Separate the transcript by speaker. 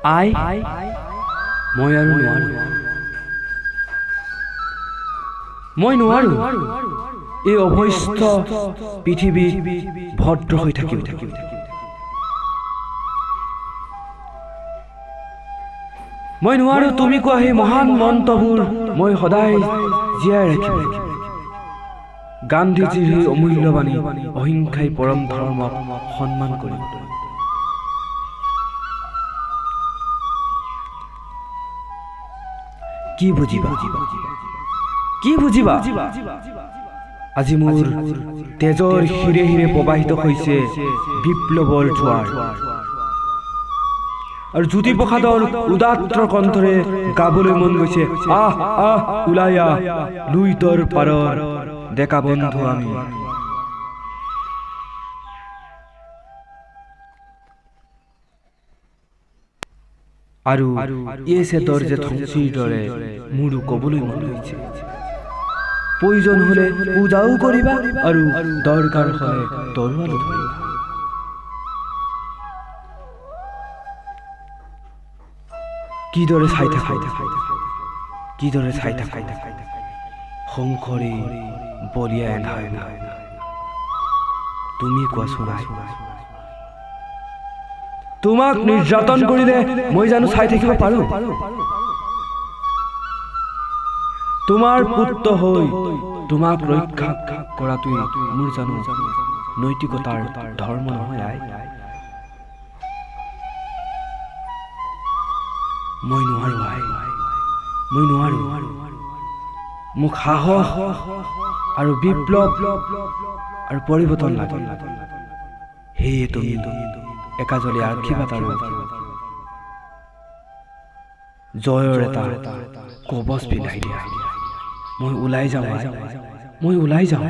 Speaker 1: আই, মই আৰু নোৱাৰো, মই নোৱাৰো এই অভ্যস্ত পৃথিৱীত ভদ্ৰ হৈ থাকিব। মই নোৱাৰো তুমি কোৱা সেই মহান মন্ত্ৰবোৰ মই সদায় জীয়াই ৰাখিব। গান্ধীজীৰ সেই অমূল্য বাণী অহিংসাই পৰম ধৰ্মক সন্মান কৰিব। কি বুজিবা, কি বুজিবা? আজি মোৰ তেজৰ শিৰে শিৰে প্ৰবাহিত হৈছে বিপ্লৱৰ জোৱাৰ, আৰু জ্যোতিপ্ৰসাদৰ উদাত্ত কণ্ঠৰে গাবলৈ মন গৈছে, আহ আহ ওলাই আহ লুইতৰ পাৰৰ ডেকা বন্ধু আমি। আৰু ইয়েছে দৰ্জে ধ্বংসীৰ দৰে মোৰো ক'বলৈ মন গৈছে, প্ৰয়োজন হ'লে পূজাও কৰিবা আৰু দৰকাৰ হ'লে তৰোৱালো ধৰিবা। কিদৰে চাই থাকা, কিদৰে চাই থাকা শংকৰী বলিয়া এন্ধাৰ, তুমি কোৱাচোন আই, তোমাক নিৰ্যাতন কৰিলে মই জানো চাই থাকিব পাৰো? তোমাৰ পুত্ৰ হৈ তোমাক ৰক্ষা কৰাটোৱে মোৰ জানো নৈতিকতাৰ ধৰ্ম নহয় আই? মই নোৱাৰো আই, মই নোৱাৰো। মোক সাহস আৰু বিপ্লৱ আৰু পৰিৱৰ্তন লাগে। সেয়ে তুমি একাজলি আশীৰ্বাদ আৰু জয়ৰ এটা কবচ পিন্ধাই দিয়া। মই ওলাই যাওঁ, মই ওলাই যাওঁ।